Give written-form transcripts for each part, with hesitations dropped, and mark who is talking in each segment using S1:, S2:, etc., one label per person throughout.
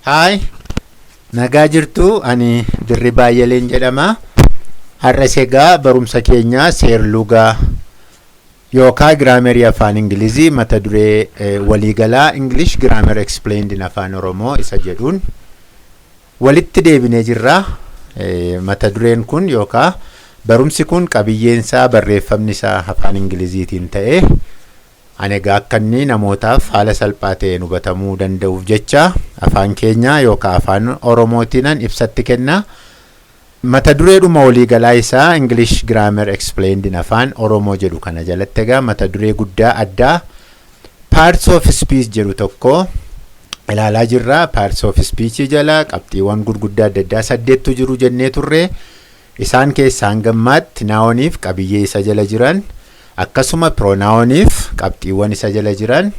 S1: Haay, nagaa jirtu. Ani Dirribaa Ayyaleen jedhama. Har'as egaa barumsa keenya seerlugaa yookaan giraamerii afaan Ingilizii mata duree waliigalaa "English Grammar Explained in Afaan Oromoo" isa jedhuun walitti deebinee jirra. Mata dureen kun yookaan barumsi kun qabiyyeensaa, barreeffamni isaa afaan Ingiliziitiin ta'ee, ani egaa akka inni namootaaf haala salphaa ta'een hubatamuu danda'uuf jecha afaan keenya yookaan afaan Oromootiinan ibsatti kenna. Mata dureedhuma waliigalaa isaa "English Grammar Explained in Afaan Oromoo" jedhu kana jalatti egaa mata duree guddaa addaa "Parts of Speech" jedhu tokko ilaalaa jirra. Parts of Speech jala qabxiiwwan gurguddaa adda addaa saddeettu jiru jennee turre. Isaan keessaa hangammaatti nouniif qabiyyee isa jala jiran, akkasuma pronouniif qabxiiwwan isa jala jiran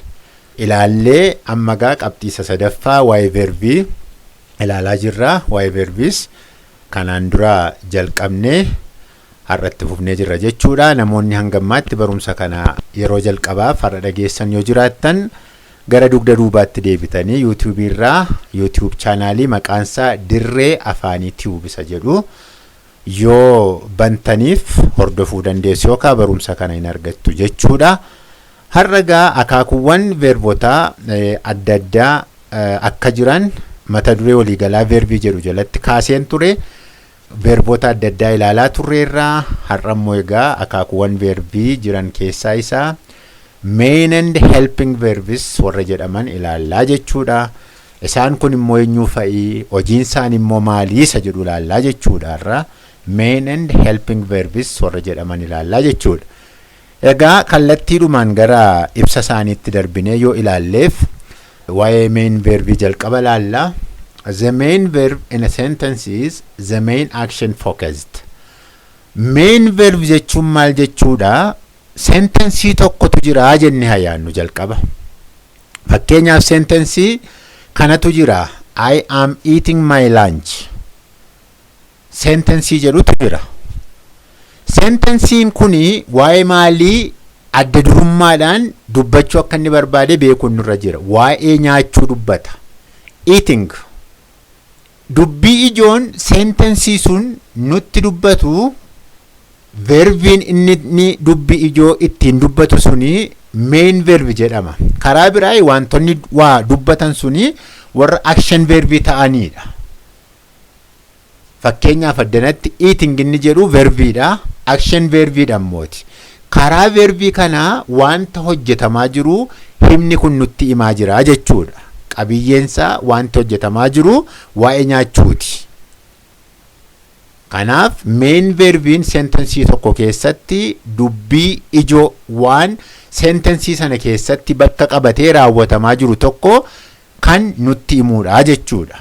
S1: ilaallee, amma gaa qabxii isa sadaffaa waa'ee verbii ilaalaa jirra. Waa'ee verbiis kanaan dura jalqabnee har'atti fufnee jirra jechuudha. Namoonni hangammaatti barumsa kana yeroo jalqabaaf har'a dhageessan yoo jiraattan, gara dugda duubaatti deebitanii YouTubeii irraa YouTube channelii maqaansaa Dirree Afaanii Tube isa jedhu yoo bantaniif hordofuu dandeessu yookaan barumsa kana hin argattu jechuudha. Har'a gaa akaakuuwwan verbotaa adda addaa akka jiran mata duree waliigalaa verbii jedhu jalatti kaaseen ture. Verboota adda addaa ilaalaa turreerraa, har'a immoo egaa akaakuuwwan verbii jiran keessaa isaa main and helping verbs warra jedhaman ilaallaa jechuudha. Isaan kun immoo eenyuu fa'ii, hojiin isaan immoo maalii isa jedhu ilaallaa jechuudha har'a. Main and helping verbs warra jedhaman ilaallaa jechuudha. Egaa kallattiidhumaan gara ibsa isaaniitti darbinee yoo ilaalleef, waa'ee main verbii jalqaba ilaalla. The main verb in a sentence is the main action focused. Main verb jechuun maal jechuudha? Sentenceii tokkotu jira jennee hayaannu jalqaba. Fakkeenyaaf, sentenceii kanatu jira. "I am eating my lunch." Sentenceii jedhutu jira. Sentenceiin kuni waa'ee maalii adda durummaadhaan dubbachuu akka inni barbaade beekuun nurra jira. Waa'ee nyaachuu dubbata. Eating. Dubbii ijoon sentenceii sun nutti dubbatu, verbiin inni dubbii ijoo ittiin dubbatu suni main verb jedhama. Karaa biraa wantoonni waa dubbatan suni warra action verbii ta'anidha. Fakkeenyaaf, addanatti eating inni jedhu verbiidha. Action verbiidha immooti. Karaa verbii kanaa wanta hojjetamaa jiru himni kun nutti himaa jira jechuudha. Qabiyyeensaa wanti hojjetamaa jiru waa'ee nyaachuuti. Kanaaf main verbiin sentenceii tokko keessatti dubbii ijoo waan sentenceii sana keessatti bakka qabatee raawwatamaa jiru tokko kan nutti himuudha jechuudha.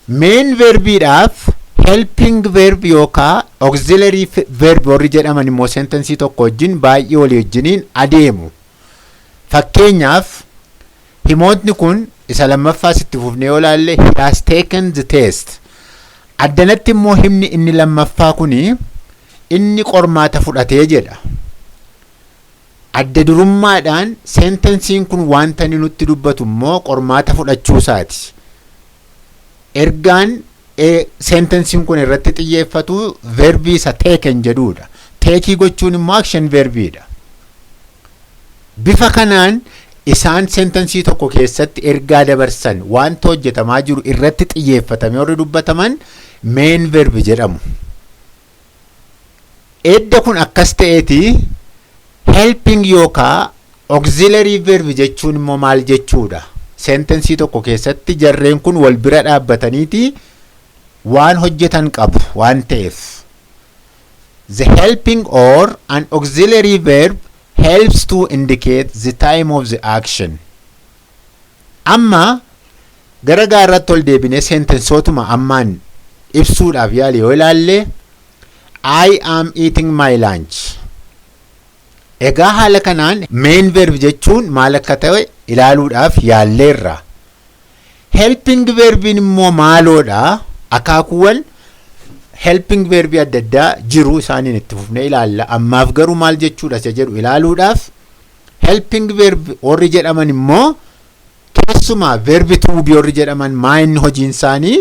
S1: Main verbiidhaaf helping verb yookaan auxiliary verb warri jedhaman immoo sentenceii tokko wajjin baay'ee walii wajjiniin adeemu. Fakkeenyaaf, himootni kun isa lammaffaas itti fufnee yoo ilaalle, "He has taken the test." Addanatti immoo himni inni lammaffaa kuni inni qormaata fudhatee jedha. Adda durummaadhaan sentenceiin kun wanta inni nutti dubbatu immoo qormaata fudhachuusaati. Ergaan sentenceiin kun irratti xiyyeeffatu verbii isa taken jedhudha. Takeii gochuun immoo action verbiidha. Bifa kanaan isaan sentenceii tokko keessatti ergaa dabarsan, wanta hojjetamaa jiru irratti xiyyeeffatamee warri dubbataman main verb jedhamu. Edda kun akkas ta'eeti, helping yookaa auxiliary verb jechuun immoo maal jechuudha? Sentenceii tokko keessatti jarreen kun wal bira dhaabbataniiti waan hojjetan qabu waan ta'eef. The helping or an auxiliary verb helps to indicate the time of the action. Amma gara gaarratti ol deebinee sentenceootuma ammaan ibsuudhaaf yaali yoo ilaalle, "I am eating my lunch." Egaa haala kanaan main verb jechuun maal akka ta'e ilaaluudhaaf yaalleerra. Helping verbiin immoo maaloodha? Akaakuuwwan Helping verbii adda addaa jiru, isaaniin itti fufnee ilaalla. Ammaaf garuu maal jechuudha isa jedhu ilaaluudhaaf, helping verb warri jedhaman immoo, keessumaa verb to be warri jedhaman, maa inni hojiin isaanii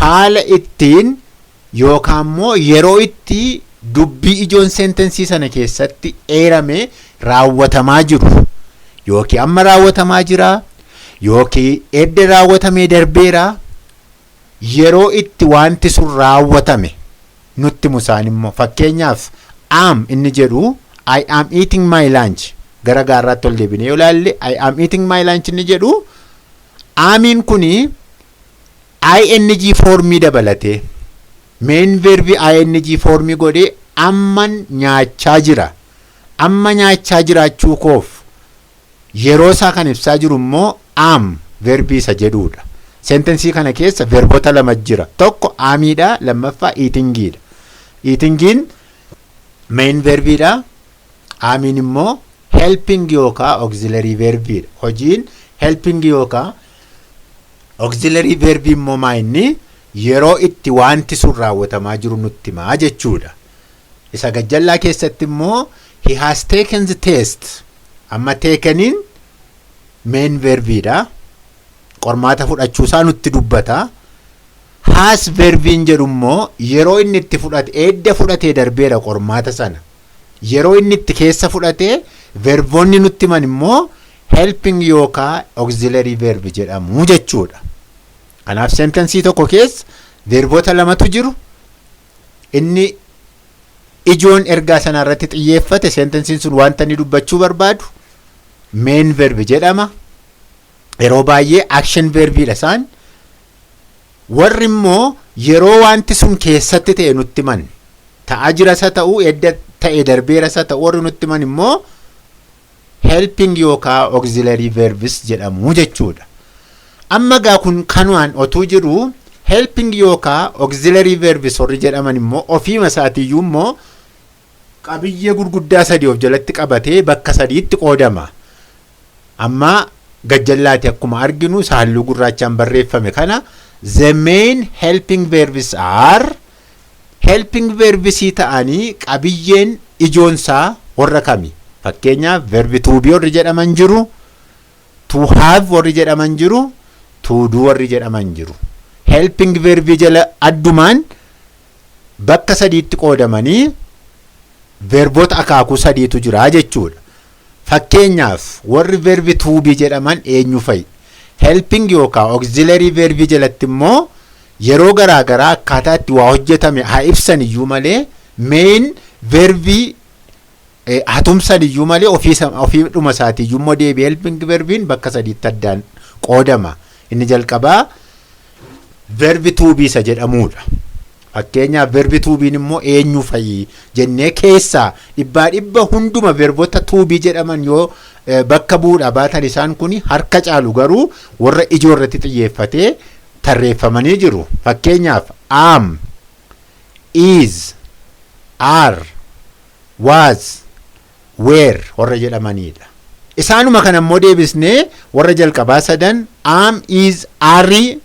S1: haala ittiin yookaan immoo yeroo itti dubbii ijoon sentensii sana keessatti eerame raawwatamaa jiru, yookiin amma raawwatamaa jira yookiin edda raawwatamee darbeera, yeroo itti wanti sun raawwatame nutti musaan immoo. Fakkeenyaaf, am inni jedhu, "I am eating my lunch", gara gaarraatti ol deebinee yoo ilaalle, "I am eating my lunch" inni jedhu, amiin kuni ing formii dabalatee, main verbi ing formii godhee, amman nyaachaa jira. Amma nyaachaa jiraachuu koof yeroo isaa kan ibsaa jiru immoo am verbii isa jedhudha. Sentensii kana keessa verboota lama jira. Tokko amiidha, lammaffaa eatingiidha. Eatingiin main verbiidha. Amiin immoo helping yookaan auxiliary verbiidha. Hojiin helping yookaan auxiliary verbii immoo maa inni yeroo itti wanti sun raawwatamaa jiru nutti himaa jechuudha. Isa gajjallaa keessatti immoo "He has taken the test". Amma takeniin main verbiidha. Qormaata fudhachuusaa nutti dubbata. Has verbiin jedhu immoo yeroo inni itti fudhate, edda fudhatee darbeera qormaata sana. Yeroo inni itti keessa fudhate verboonni nutti himan immoo helping yookaan auxiliary verb jedhamu jechuudha. Kanaaf sentensii tokko keessa verboota lamatu jiru. Inni ijoon ergaa sana irratti xiyyeeffate, sentensiin sun wanta inni dubbachuu barbaadu, main verb jedhama. Yeroo baay'ee action verbiidha isaan. Warri immoo yeroo wanti sun keessatti ta'e nutti himan, ta'aa jiras haa ta'u, edda ta'e darbeeras haa ta'u, warri nutti himan immoo helping yookaan auxiliary verbs jedhamu jechuudha. Amma gaa kun kanumaan otuu jiru, helping yookaan auxiliary verbs warri jedhaman immoo ofiima isaatiiyyuu immoo qabiyyee gurguddaa sadii of jalatti qabatee bakka sadiitti qoodama. Amma gajjallaati akkuma arginu, isa halluu gurraachaan barreeffame kana, the main helping verbs are, helping verbsii ta'anii qabiyyeen ijoonsaa warra kami? Fakkeenyaaf, verb to be warri jedhaman jiru, to have warri jedhaman jiru, to do warri jedhaman jiru. Helping verbii jala addumaan bakka sadiitti qoodamanii verboota akaakuu sadiitu jira jechuudha. Fakkeenyaaf, warri verb to be jedhaman eenyu fa'i? Helping yookaan auxiliary verbii jalatti immoo yeroo garaa garaa akkaataa itti waa hojjetame haa ibsan iyyuu malee, main verbii haa tumsan iyyuu malee, ofiidhuma isaatii iyyuu immoo deebi'ee helping verbiin bakka sadiitti addaan qoodama. Inni jalqabaa verb to be isa jedhamudha. Fakkeenyaaf, verb to be'n immoo eenyu fa'i jennee keessaa dhibbaa dhibba hunduma verboota to be jedhaman yoo bakka bu'uudha baatan, isaan kun harka caalu garuu warra ijoo irratti xiyyeeffatee tarreeffamanii jiru. Fakkeenyaaf, am, is, are, was, were warra jedhamanidha. Isaanuma kana immoo deebisnee warra jalqabaa sadan, am, is, are,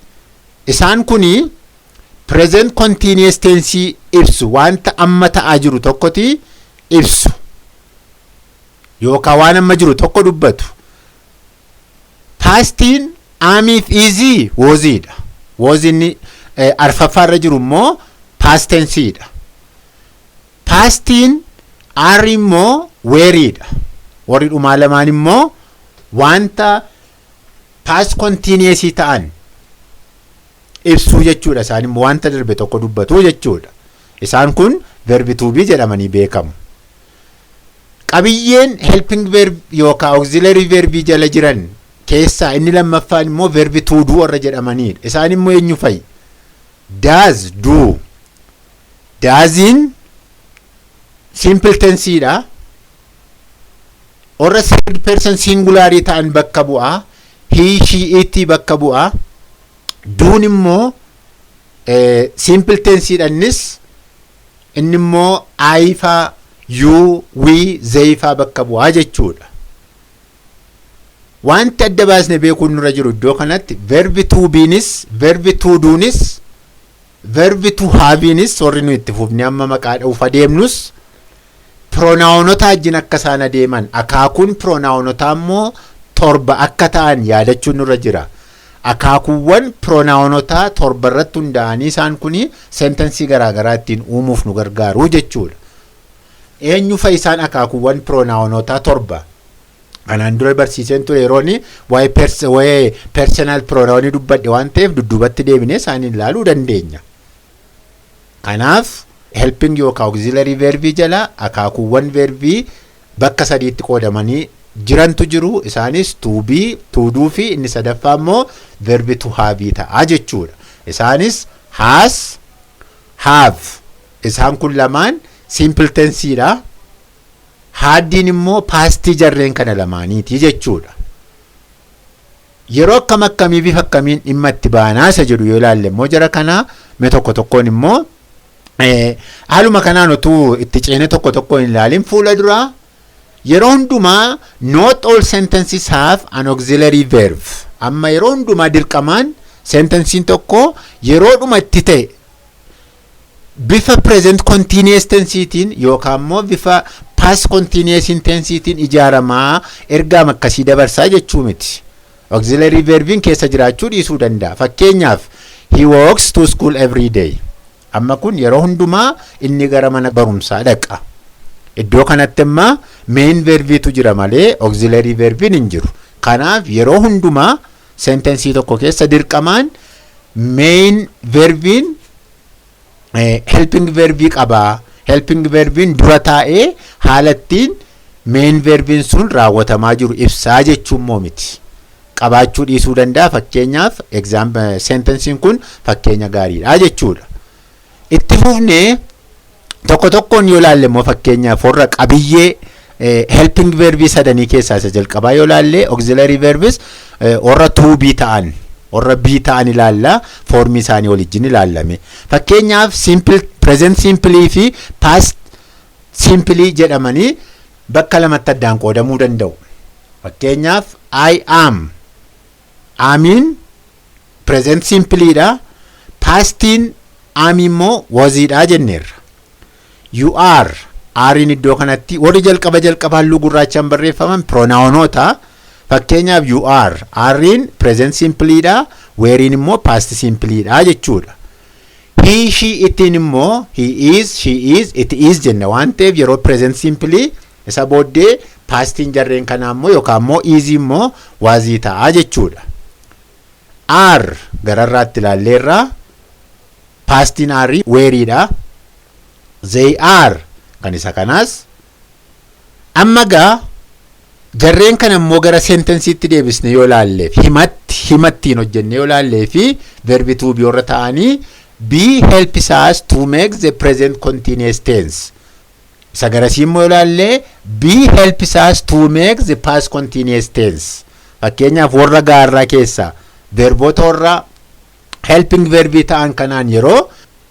S1: isaan kuni present continuous tense ibsu, wanta amma ta'aa jiru tokkoti ibsu yookaan waan amma jiru tokko dubbatu. Pastiin amiif isii wasiidha. Wasiinni arfaffaarra jiru immoo past tensiidha. Pastiin are immoo wereiidha. Warri dhumaa lamaan immoo wanta past continuous ta'an ibsuu jechuudha. Isaan immoo wanta darbe tokko dubbatu jechuudha. Isaan kun verb to be jedhamanii beekamu. Qabiyyeen helping verb yookaan auxiliary verbii jala jiran keessaa inni lammaffaan immoo verb to do warra jedhamanidha. Isaan immoo eenyu fa'i? Does, do. Doesiin simple tensiidha. Warra third person singularii ta'an bakka bu'a. He, she, it bakka bu'a. Do'n immoo simple tensiidha. Innis inni immoo I faa, you, we, they faa bakka bu'aa jechuudha. Wanti adda baasne beekuun nurra jiru iddoo kanatti, verb to be'nis verb to do'nis Verb to haveinis warri nu itti fufnee amma maqaa dha'uuf adeemnus pronounota wajjin akka isaan adeeman, akaakuun pronounotaa immoo torba akka ta'an yaadachuun nurra jira. Akaakuuwwan pronounotaa 7 irratti hundaa'anii isaan kun sentence garaagaraa ittiin uumuuf nu gargaaru jechuudha. Eenyu fa'i isaan akaakuuwwan pronounotaa 7? Kanaan dura barsiiseen ture yeroon waa'ee personal pronounii dubbadhe waan ta'eef, dudduubatti deebinee isaan ilaaluu dandeenya. Kanaaf helping yookaan auxiliary verbii jala akaakuuwwan verbii bakka sadiitti qoodamanii jirantu jiru. Isaanis to be, to do fi inni sadaffaa immoo verb to have ta'a jechuudha. Isaanis has, have. Isaan kun lamaan simple tensiidha. Hadiin immoo pastii jarreen kana lamaaniiti jechuudha. Yeroo akkam akkamii bifa akkamiin dhimma itti baanaa isa jedhu yoo ilaalle immoo, jara kanaa mee tokko tokkoon immoo haaluma kanaan utuu itti ceene tokko tokkoon hin ilaalin fuula duraa, yeroo hundumaa not all sentences have an auxiliary verb. Amma yeroo hundumaa dirqamaan sentensiin tokko yeroodhuma itti ta'e bifa present continuous tensiitiin yookaan immoo bifa past continuous tensiitiin ijaaramaa ergaama akkasii dabarsaa jechuu miti. Auxiliary verbiin keessa jiraachuu dhiisuu danda'a. Fakkeenyaaf, "He walks to school every day." Amma kun yeroo hundumaa inni gara mana barumsaa dhaqa. Iddoo kanatti immoo main verbiitu jira malee auxiliary verbiin hin jiru. Kanaaf yeroo hundumaa sentensii tokko keessa dirqamaan main verbiin helping verbii qabaa. Helping verbiin dura taa'ee haala ittiin main verbiin sun raawwatamaa jiru ibsaa jechuun immoo miti. Qabaachuu dhiisuu danda'a. Fakkeenyaaf, sentensiin kun fakkeenya gaariidha jechuudha. Itti fufnee tokko tokkoon yoo ilaalle immoo, fakkeenyaaf warra qabiyyee helping verbii sadanii keessaa isa jalqabaa yoo ilaalle, auxiliary verbs warra to be ta'an, warra be ta'an ilaalla, formii isaanii waliin ilaallame. Fakkeenyaaf, simple present simple fi past simple jedhamanii bakka lamatti addaan qoodamuu danda'u. Fakkeenyaaf, I am, amiin present simpleedha. Pastiin am immoo wasiidha jenneerra. You are, areiin iddoo kanatti warri jalqaba jalqaba halluu gurraachaan barreeffaman pronounoota. Fakkeenyaaf, you are, areiin present simpleedha, wereiin immoo past simpleedha jechuudha. He, she, itiin immoo he is, she is, it is jenna waan ta'eef, yeroo present simple isa booddee pastiin jarreen kanaa immoo yookaan immoo is immoo wasii ta'a jechuudha. Are gararraatti ilaalleerraa, pastiin areii wereiidha. They are kan isa kanaas. Amma gaa jarreen kana immoo gara sentensiitti deebisne yoo ilaalleef, himatti himattiin hojjenne yoo ilaallee fi verbi to be warra ta'anii, be helps us to make the present continuous tense. Isa garasii immoo ilaallee, be helps us to make the past continuous tense. Fakkeenyaaf, warra gaarraa keessaa verboota warra helping verbii ta'an kanaan yeroo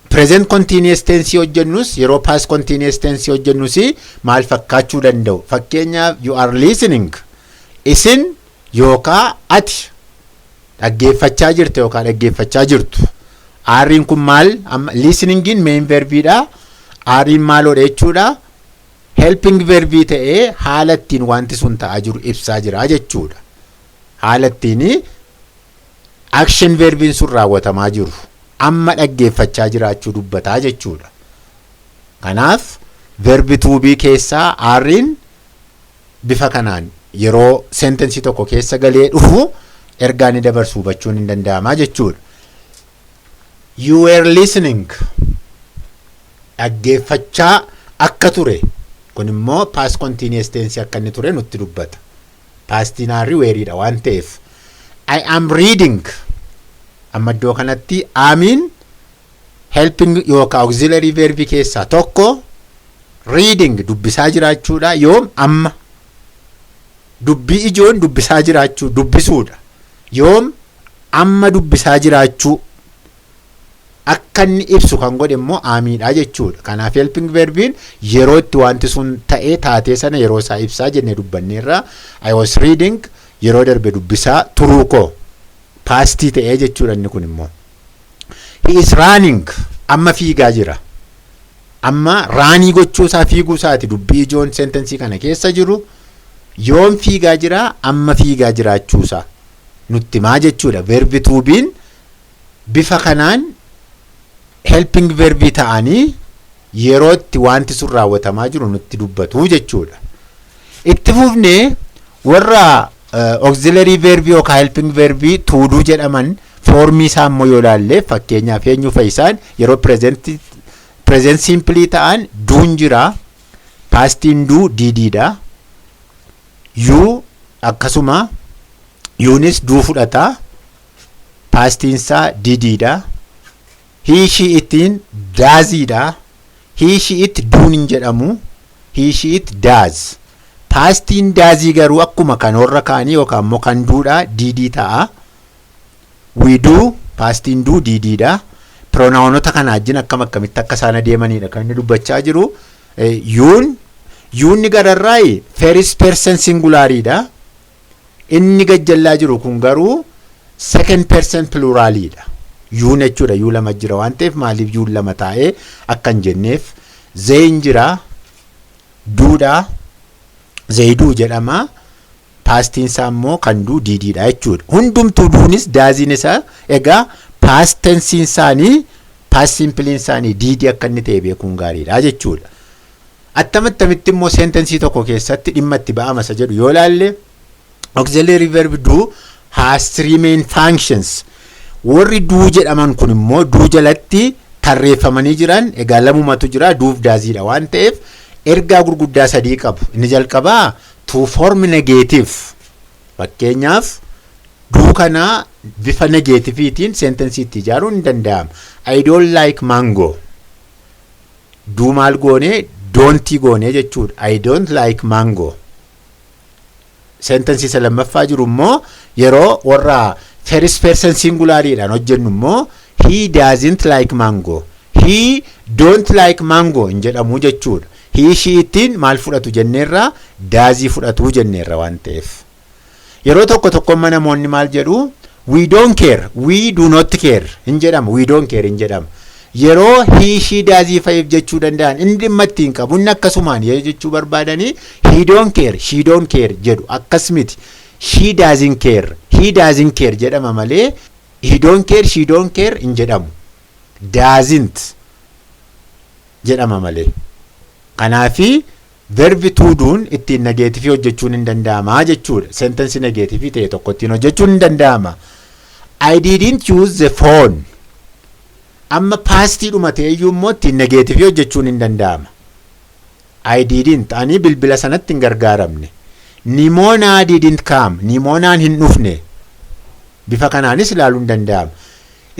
S1: present continuous tense hojjennus, yeroo past continuous tense hojjennus maal fakkaachuu danda'u? Fakkeenyaaf, you are listening, isin yookaa ati dhaggeeffachaa jirte yookaan dhaggeeffachaa jirtu. Areiin kun maal? Listeningiin main verbiidha. Areiin maaloodha jechuudha? Helping verbii ta'ee haala ittiin wanti sun ta'aa jiru ibsaa jira jechuudha. Haala ittiin action verbiin sun raawwatamaa jiru, amma dhaggeeffachaa jiraachuu dubbataa jechuudha. Kanaaf verb to be keessaa areiin bifa kanaan yeroo sentensii tokko keessa galee dhufu ergaa inni dabarsu hubachuun hin danda'amaa jechuudha. You were listening, dhaggeeffachaa akka ture. Kun immoo past continuous tense akka inni ture nutti dubbata. Pastiin areii wereiidha waan ta'eef. I am reading, amma iddoo kanatti amiin helping yookaan auxiliary verbii keessaa tokko, reading dubbisaa jiraachuudha. Yoom? Amma. Dubbii ijoon dubbisaa jiraachuu, dubbisuudha. Yoom? Amma dubbisaa jiraachuu akka inni ibsu kan godhe immoo amiidha jechuudha. Kanaaf helping verbiin yeroo itti wanti sun ta'ee, taatee sana yeroo isaa ibsaa jennee dubbanneerra. I was reading, yeroo darbe dubbisaa turuu koo, pastii ta'ee jechuudha inni kun immoo. He He is running, amma fiigaa jira. Amma run gochuusaa, fiiguu isaati dubbii ijoon sentence kana keessa jiru. Yoom fiigaa jira? Amma fiigaa jiraachuusaa nutti himaa jechuudha. Verb to be'n bifa kanaan helping verb ta'anii yerootti wanti sun raawwatamaa jiru nutti dubbatu jechuudha. Itti fufnee warra auxiliary verb yookaan helping verb to do jedhaman form isaa immoo yoo ilaalle, fakkeenyaaf eenyu fa'i isaan? Yeroo present simple ta'an do'n jira, pastiin do dididha. You akkasuma, younis do fudhata, pastiin isaa dididha. He, she, itiin doesiidha. He, she, it do'n hin jedhamu, he, she, it does. Pastiin does garuu akkuma kan warra kaanii yookaan immoo kan dodha did ta'a. We do, pastiin do dididha. Pronounota kana wajjin akkam akkamitti akka isaan adeemanidha kan inni dubbachaa jiru. Youn, younni gararraayi first person singulariidha. Inni gajjallaa jiru kun garuu second person pluraliidha. Youn jechuudha, you lama jira waan ta'eef maaliif youn lama taa'ee akka hin jenneef. Theyn jira, dodha, they do jedhama. Pastiin isaa immoo kan do dididha jechuudha. Hundumtuu donis doesin isaa egaa past tensiin isaanii, past simpleiin isaanii did akka inni ta'e beekuun gaariidha jechuudha. Attam attamitti immoo sentence tokko keessatti dhimma itti ba'ama isa jedhu yoo ilaalle, auxiliary verb do has three main functions. Warri do jedhaman kun immoo do jalatti tarreeffamanii jiran egaa lamumatu jira, doof doesiidha waan ta'eef ergaa gurguddaa sadii qabu. Inni jalqabaa to form negative. Fakkeenyaaf, do kana bifa negativeiitiin sentence itti ijaaruun ni danda'ama. "I don't like mango." Do maal goonee? Don't goonee jechuudha. "I don't like mango." Sentence isa lammaffaa jiru immoo yeroo warra first person singulariidhaan hojjennu immoo "He doesn't like mango." "He don't like mango" hin jedhamu jechuudha. He, she ittiin maal fudhatu jenneerra? Does fudhatu jenneerra waan ta'eef. Yeroo tokko tokko immoo namoonni maal jedhu? "We don't care", "We do not care" hin jedhamu, "We don't care" hin jedhamu. Yeroo he, she, does fa'iif jechuu danda'an inni dhimma ittiin qabu, inni akkasumaan yoo jechuu barbaadanii "He don't care", "She don't care" jedhu. Akkas miti. "She doesn't care", "He doesn't care" jedhama malee "He don't care", "She don't care" hin jedhamu. "Doesn't" jedhama malee. Kanaafi verb to do'n ittiin negative hojjechuun hin danda'ama jechuudha. Sentence negative ta'e tokko ittiin hojjechuun hin danda'ama. "I didn't use the phone." Amma pastiidhuma ta'eyyuu immoo ittiin negative hojjechuun hin danda'ama. "I didn't", ani bilbila sanatti hin gargaaramne. Nimoonaa didn't come, Nimoonaan hin dhufne. Bifa kanaanis ilaaluun danda'ama.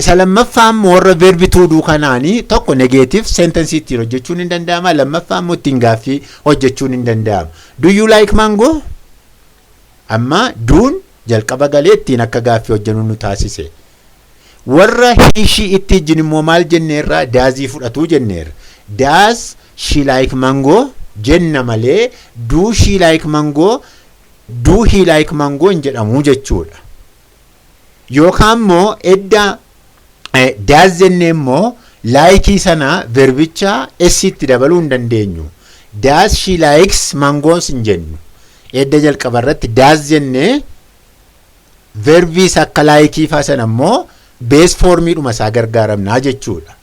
S1: Isa lammaffaa immoo warra verb to do kanaanii tokko negative sentence ittiin hojjechuun hin danda'ama. Lammaffaa immoo ittiin gaaffii hojjechuun hin danda'ama. "Do you like mango?" Amma do'n jalqaba galee ittiin akka gaaffii hojjennu nu taasise. Warra he, she it wajjin immoo maal jenneerra? Does fudhatuu jenneerra. "Does she like mango?" jenna malee "Do she like mango?", "Do he like mango?" hin jedhamu jechuudha. Yookaan immoo edda does jennee immoo like sana verbicha essitti dabaluu hin dandeenyu. "Does she likes mangoos" hin jennu. Edda jalqaba irratti does jennee verbiis akka like faa sana immoo base formiidhuma isaa gargaaramnaa jechuudha.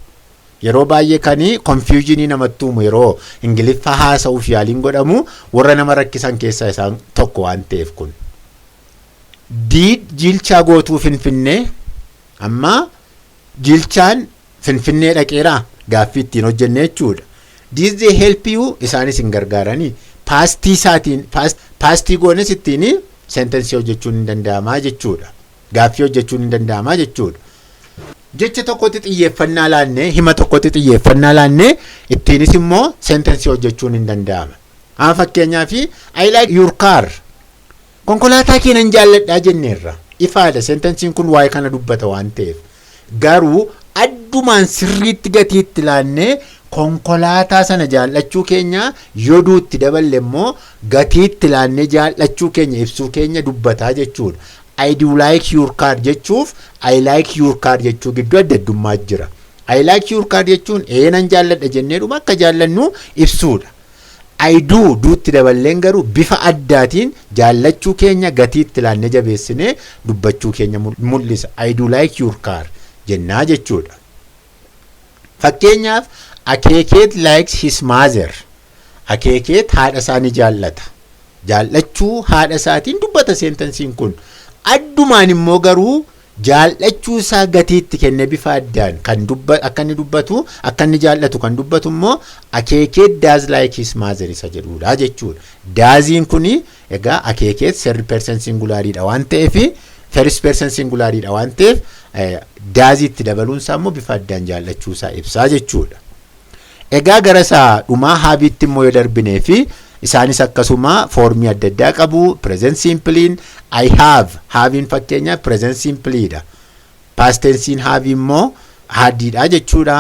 S1: Yeroo baay'ee kan confusion namatti uumu, yeroo Ingiliffaa haasa'uuf yaaliin godhamu warra nama rakkisan keessaa isaan tokko waan ta'eef kun. Did Jilchaa go to Finfinnee? Amma Jilchaan Finfinnee dhaqeeraa? Gaaffii ittiin hojjenne jechuudha. Did they help you? Isaanis hin gargaaranii. Past isaatiin past goones ittiin sentence hojjechuun hin danda'amaa jechuudha. Gaaffii hojjechuun hin danda'amaa jechuudha. Jecha tokkotti xiyyeeffannaa laannee, hima tokkotti xiyyeeffannaa laannee ittiinis immoo sentence hojjechuun hin danda'ama. Amma fakkeenyaaf, "I like your car." Konkolaataa kee nan jaalladhaa jenneerra. Ifaadha, sentenceiin kun waa'ee kana dubbata waan ta'eef. Garuu addumaan sirriitti gatiitti laannee konkolaataa sana jaallachuu keenya yoo do itti daballe immoo gatiitti laannee jaallachuu keenya ibsuu keenya dubbataa jechuudha. "I do like your car" jechuuf "I like your car" jechuu gidduu adda addummaa jira. I like your car jechuun ee nan jaalladha jenneedhuma akka jaallannu ibsuudha. I do duutti daballeen garuu bifa addaatiin jaallachuu keenya gatiitti ilaannee jabeessinee dubbachuu keenya mul'isa. I do like your car jennaa jechuudha. Fakkeenyaaf, Akeekeet likes his mother. Akeekeet haadha isaa ni jaallata. Jaallachuu haadha isaatiin dubbata sentenceiin kun. Addumaan immoo garuu jaallachuu isaa gatiitti kenne bifa addaan kan akka inni dubbatu, akka inni jaallatu kan dubbatu immoo Akeekeet does like his mother isa jedhudha jechuudha. Doesiin kuni egaa Akeekeet third person singulariidha waan ta'eef, first person singulariidha waan ta'eef, doesiitti dabaluun isaa immoo bifa addaan jaallachuu isaa ibsaa jechuudha. Egaa gara isaa dhumaa haveitti immoo yoo darbinee fi isaanis akkasuma formii adda addaa qabu. Present simpleiin I have, haveiin fakkeenyaaf present simpleiidha. Past tenseiin haveii immoo hadiidha jechuudha.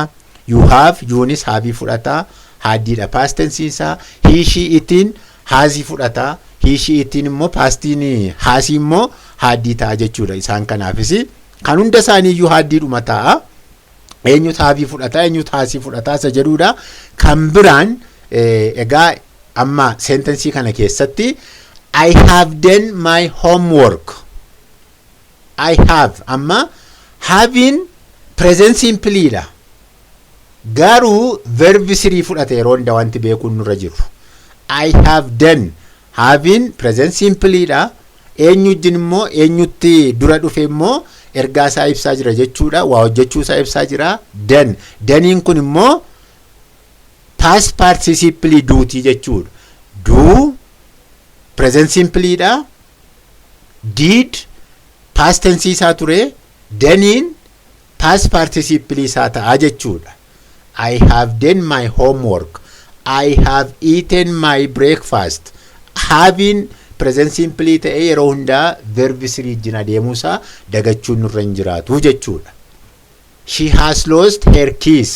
S1: You have, younis haveii fudhata, hadiidha past tenseiin isaa. He, she, itiin hasii fudhata. He, she, itiin immoo pastiin hasii immoo hadii ta'a jechuudha. Isaan kanaafis kan hunda isaaniiyyuu hadiidhuma ta'a. Eenyutu haveii fudhata, eenyutu hasii fudhata isa jedhuudha. Kan biraan egaa amma sentenceii kana keessatti I have done my homework. I have, amma haveiin present simpleiidha. Garuu verb three fudhate yeroo hunda wanti beekuun nurra jiru. I have done, haveiin present simpleiidha. Eenyu wajjin immoo, eenyutti dura dhufe immoo ergaa isaa ibsaa jira jechuudha. Waa hojjechuu isaa ibsaa jira. Done. Doneiin kun immoo past participle dootii jechuudha. Do present simpleiidha. Did past tense isaa ture. Doneiin past participle isaa ta'a jechuudha. I have done my homework. I have eaten my breakfast. Haveiin present simple ta'ee yeroo hundaa verb three wajjin adeemuusaa dagachuun nurra hin jiraatu jechuudha. She has lost her keys.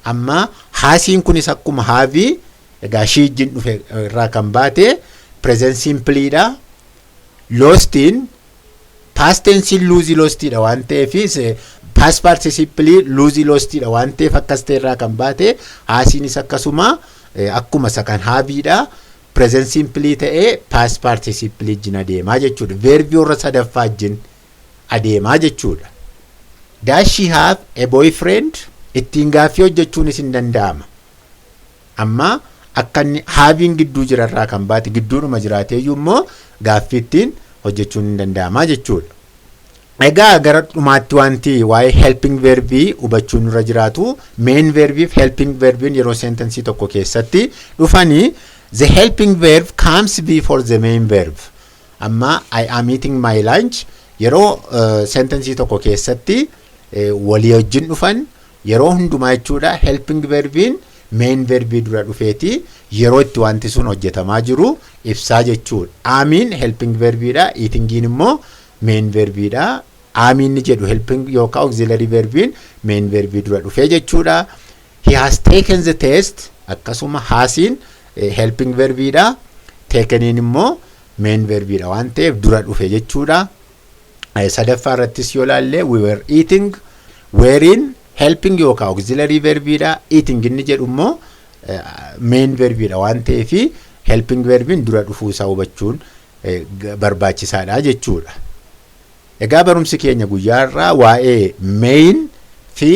S1: Amma hasiin kunis akkuma haveii egaa she wajjin dhufe irraa kan baate present simpleidha. Lostiin past tense loseii lostiidha waan ta'eef, past participle loseii lostiidha waan ta'eef, akkas ta'e irraa kan baate hasiinis akkasuma akkuma isa kan haveiidha. Present simple ta'ee past participle wajjin adeemaa jechuudha. Verbii warra sadaffaa wajjin adeemaa jechuudha. Does she have a boyfriend? Ittiin gaaffii hojjechuunis hin danda'ama. Amma akka inni haveiin gidduu jirarraa kan baate gidduudhuma jiraateeyyuu immoo gaaffii ittiin hojjechuun hin danda'ama jechuudha. Egaa gara dhumaatti wanti waa'ee helping verbii hubachuun nurra jiraatu, main verbii fi helping verbiin yeroo sentenceii tokko keessatti dhufanii, the helping verb comes before the main verb. Amma I am eating my lunch yeroo sentenceii tokko keessatti walii wajjin dhufan yeroo hundumaa jechuudha, helping verbiin main verbii dura dhufeeti yeroo itti wanti sun hojjetamaa jiru ibsaa jechuudha. Amiin helping verbiidha, eatingiin immoo main verbiidha. Amiin jedhu helping yookaan auxiliary verbiin main verbii dura dhufee jechuudha. He has taken the test, akkasuma hasiin helping verbiidha. Takeniin immoo main verbiidha waan ta'eef dura dhufe jechuudha. Sadaffaa irrattis yoo ilaalle, we were eating, wereiin helping yookaan auxiliary verbiidha. Eating inni jedhu immoo main verbiidha waan ta'eef helping verbiin dura dhufuu isaa hubachuun barbaachisaadha jechuudha. Egaa barumsi keenya guyyaa irraa waa'ee main fi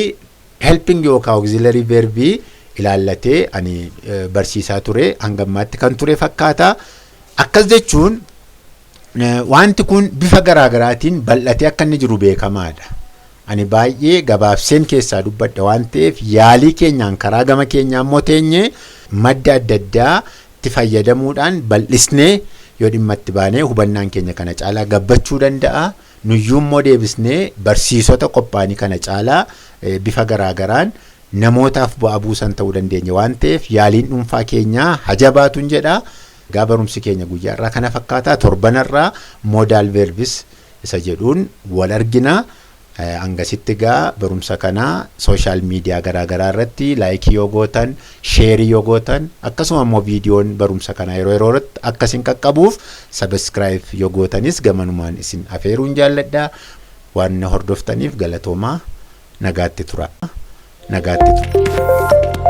S1: helping yookaan auxiliary verbii ilaallatee ani barsiisaa ture hanga ammaatti kan ture fakkaata. Akkas jechuun wanti kun bifa garaagaraatiin bal'atee akka inni jiru beekamaadha. Ani baay'ee gabaabseen keessaa dubbadha waan ta'eef, yaalii keenyaan karaa gama keenyaa immoo teenyee madda adda addaa itti fayyadamuudhaan bal'isnee yoo dhimma itti baanee hubannaan keenya kana caalaa gabbachuu danda'a. Nuyyuu immoo deebisnee barsiisota qophaa'anii kana caalaa bifa garaagaraan namootaaf bu'aa buusan ta'uu dandeenya waan ta'eef, yaaliin dhuunfaa keenyaa hajabaatuun jedha. Egaa barumsi keenya guyyaa irraa kana fakkaata. Torbanarraa modal verbs isa jedhuun wal argina. Hangasitti egaa barumsa kanaa social media garaagaraa irratti likeii yoo gootan, shareii yoo gootan, akkasuma immoo viidiyoon barumsa kanaa yeroo yeroo irratti akka isin qaqqabuuf subscribe yoo gootanis gamanumaan isin afeeruun jaalladha. Waan na hordoftaniif galatoomaa, nagaatti tura. Nagaatti tura.